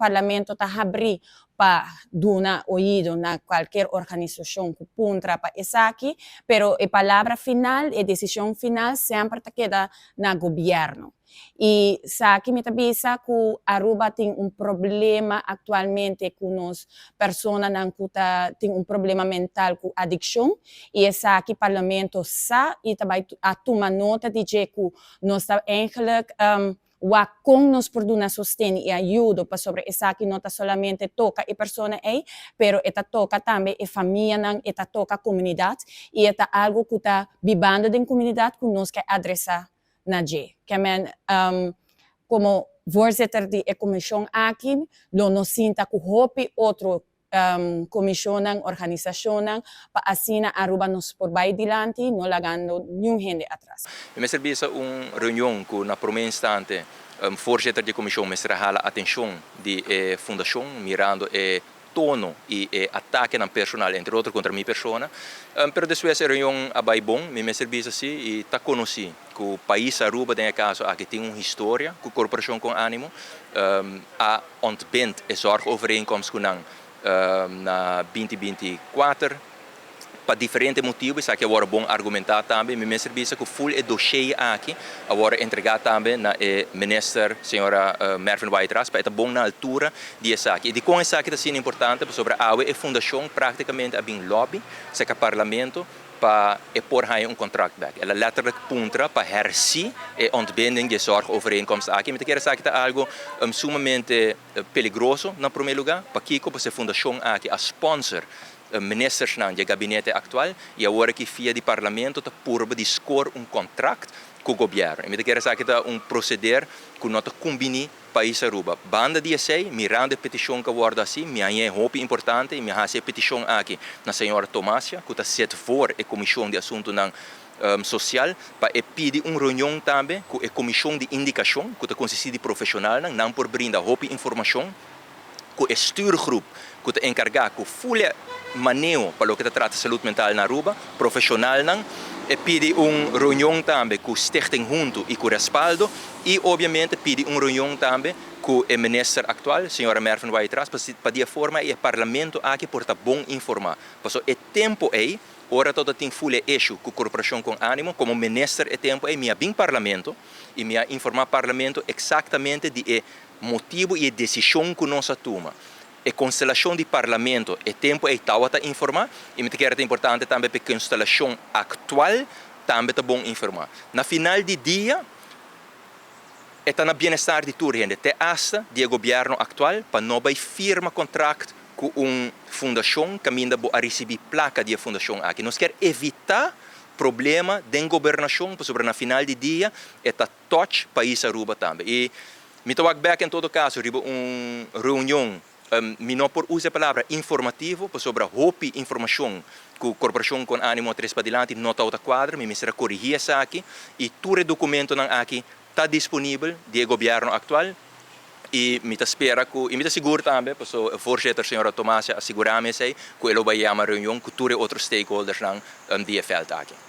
Parlamento ta habri pa duna oido na cualkier organisacion cu puntra pa esaki, pero e palabra final, e decision final semper ta keda na gobierno. Y esaki mi ta bisa cu Aruba tin un problema actualmente cu nos personanan cu tin un problema mental cu adiccion y esaki Parlamento sa y tambe a tuma nota di cu nos ta eigenlijk wak con nos por duna sosten y ayudo pasobra esaki no ta solamente toca e persona ey, pero e ta toca tambe e famianan, e ta toca comunidad y e ta algo cu ta bibando den comunidad cu nos kier adresa na dje. Kiermen, como voorzitter di e comision aki, lo nos sinta cu hopi otro comisionnan, organisacionnan, pa asina Aruba nos por bay dilanti, no lagando ningun hende atras. Mi mester bisa un reunion cu na prome instante voorzitter di comision mester hala atencion di fundacion, mirando e tono y e atakenan personal, entre otro contra mi persona. Pero despues e reunion a bay bon, mi mester bisa si, y ta conoci cu pais Aruba den caso aki tin un historia cu Corporacion Con Animo, a ontbind e zorgovereenkomst cu nan na 2024 pa diferente motibo. Esaki awor bon argumenta tambe. Mi mester bisa cu full e dossier aki awor entrega tambe na e minister, señora Mervin Wyatt-Ras, pa ta bon na altura di esaki. Y di con esaki ta asina importante? Pasobra awe e fundacion practicamente a bin lobby serca Parlamento pa e por haya un contract back. El a letterlijk puntra pa herzien e ontbinding di zorgovereenkomst aki. Mi ta kere esaki ta algo sumamente peligroso na prome lugar, pakico? Pasobra e fundacion aki a sponsor ministernan di gabinete actual y awor aki via di Parlamento ta purba di score un contract cu gobierno. Y mi ta kere esaki ta un proceder cu no ta combini pais Aruba. Banda di esey, mirando e peticion cu a wordo haci, mi a haya hopi importante y mi a haci e peticion aki na señora Tomasia, cu ta zit voor e Comision di Asuntonan Social, pa e pidi un reunion tambe cu e Comision di Indicacion, cu ta consisti di profesionalnan, nan por brinda hopi informacion, cu e stuurgroep, cu ta encarga cu full maneho pa loke ta trata salud mental na Aruba, profesionalnan, e pidi un reunion tambe cu Stichting Hunto y cu Respaldo y obviamente pidi un reunion tambe cu e minister actual, señora Mervin Wyatt-Ras, pa di forma e Parlamento aki por ta bon informa. Paso e tempo ey, ora todo tin full issue cu Corporacion Con Animo, como minister e tempo ey mi a bin Parlamento y mi a informa Parlamento exactamente di e motibo y e decision cu nos a tuma. E constelacion di Parlamento e tempo ey tawata informa y mi ta kere ta importante tambe pa e constelacion actual tambe ta bon informa. Na final di dia, e ta na bienestar di tur hende, te hasta di gobierno actual, pa no bay firma contract cu un fundacion caminda bo a ricibi placa di e fundacion aki. Nos kier evita problema den gobernacion, pasobra na final di dia e ta touch pais Aruba tambe. Y mi ta wak back en todo caso riba un reunion, mi no por usa e palabra informativo, pasobra hopi informacion cu Corporacion Con Animo a trece padilanti no ta cuadra, mi mester a corigi esaki y tur e documentonan aki ta disponibel di gobierno actual y mi ta spera cu, y mi ta sigur tambe, paso voorzitter señora Tomasia a sigura mi esey, cu e lo bay yama reunion cu tur e otro stakeholdersnan di e veld aki.